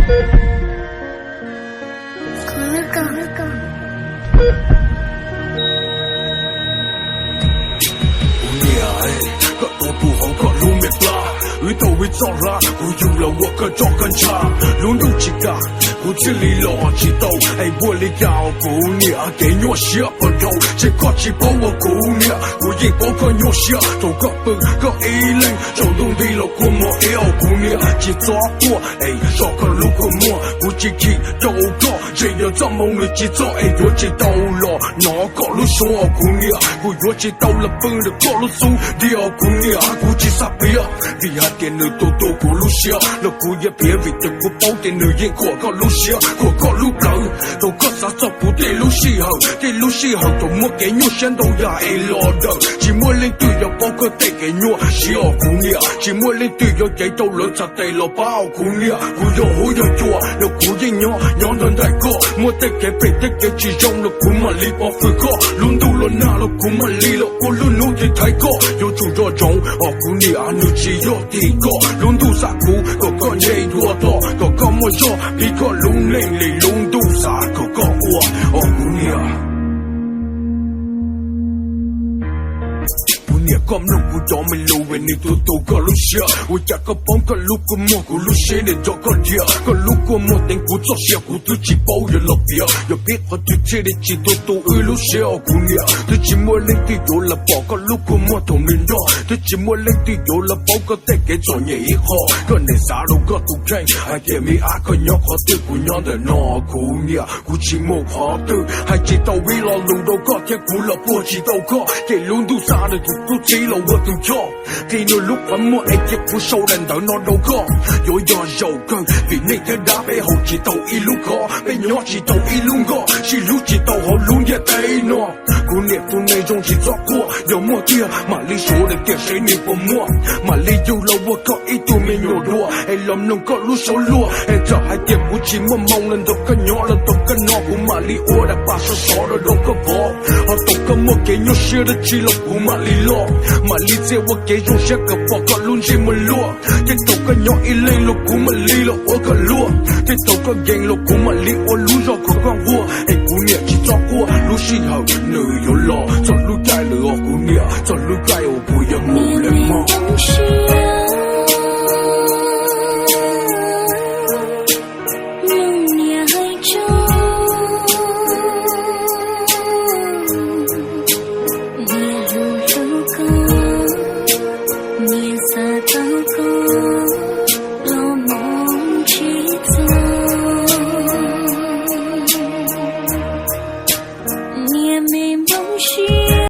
Kuv niam, koj tuav kuv hauv koj lub me plab, wb tau wb txoj hlab, kuv yug los ua koj tso koj ntsha. Lub ntuj tsis kam, kuv thiaj li los tsis tau, es npuaj li cas os kuv niam, kev nyuaj siab puas dhau, ces koj tsis paub os kuv niam, kuv yeej paub koj nyuaj siab. Thaum koj pw koj ib leeg, tsaus ntuj nti los kua muag ib os kuv niam, tsis txhob quaj es so koj lub kua muag. Kuv tsis chim rau koj, ntshe yog txoj hmoo nws tsis txog es yuav tsis tau los hnov koj lub suab os kuv niam. Kuv yuav tsis tau los pw ntawm koj lub xub ntiag os kuv niam. Kuv tsis xav piav vim hais tias nws tu tu kuv lub siab, los kuv yuav piav vim tias kuv paub tias nws yeej khuam koj lub siab, khuam koj lub plawv. Thaum koj xav txog kuv tej lub sij hawm, tej lub sij hawm thaum muaj kev nyuaj siab ntau yam es los dawm, tsis muaj leej twg yuav paub koj tej kev nyuaj siab os kuv niam. Tsis muaj leej twg yuav cev rau lawv txhais tes los pab os kuv niam. Kuv yog huab yog cua los kuv yeej nyob nyob ntawm nraim koj, muaj tej kev phem tej kev tsis zoo los kuv mam li pov hwm koj, lub ntuj los nag los kuv mam li los ua lub hnub thaiv koj. Yuav tsum nco ntsoov os kuv niam, nws tsis yog tim koj, lub ntuj xam kuv kom koj nce dua tod, kom koj muaj zog pib koj lub neej li lub ntuj xam kom koj ua os kuv niam. Kuv niam, koj mloog kuv cov me lus vim nws tu tu koj lub siab. Ua cas koj poob koj lub kua muag, kuv lub siab nws nco koj dhia. Koj lub kua muag teev kuv txoj sia, kuv twb tsis paub yuav los piav, yog peb qhov twg thiaj li tsis tu tu wb lub siab os kuv niam. Twb tsis muaj leej twg yuav los pom koj lub kua muag thaum nws nrog, twb tsis muaj leej twg yuav los paub koj tej kev txom nyem ib qho. Koj niam xav rau koj tus kheej hais tias me ab koj nyob qhov twg kuv nyob ntawm no kuv niam. Kuv tsis mus qhov twg, hais tsis tau ib lo lus rau koj thiab kuv los puag tsis tau koj. Ces lub ntuj xa nws tus tub txib los ua tus choj, qhib nws lub qhov muag es cia kuv sau daim ntawv no rau koj. Yuav yog zaum kawg vim nej thiab dab peb haus tsis tau ib lub khob, peb nyob tsis tau ib lub nkoj, sib hlub tsis tau hauv lub ntiaj teb no. Kuv niam, tus neeg zoo tsis txhob quaj, yog muaj tiag mam li suav daim tiam seb nws puas muaj, mam li yug los ua koj ib tug me nyuam dua es los mloog koj lub suab luag. Es txawm hais tias kuv tsis muaj hmoo los nrog koj nyob los nrog koj noj, kuv mam li ua daim pam sov sov rau rau koj pov. Ho thaum koj muaj kev nyuaj siab dab tsi los kuv mam li los, mam li txia ua kev zoo siab kom pom koj lub ntsej muag luag. Thiab thaum koj nyob ib leeg los kuv mam li los ua koj luag. Thiab thaum koj nkees los kuv mam li ua lub zog kom koj nquag. Es kuv niam tsis txhob quaj, lub sij hawm nws yuav los, txog lub caij lawm os kuv niam, txog lub caij uas kuv yuav mus lawm mog.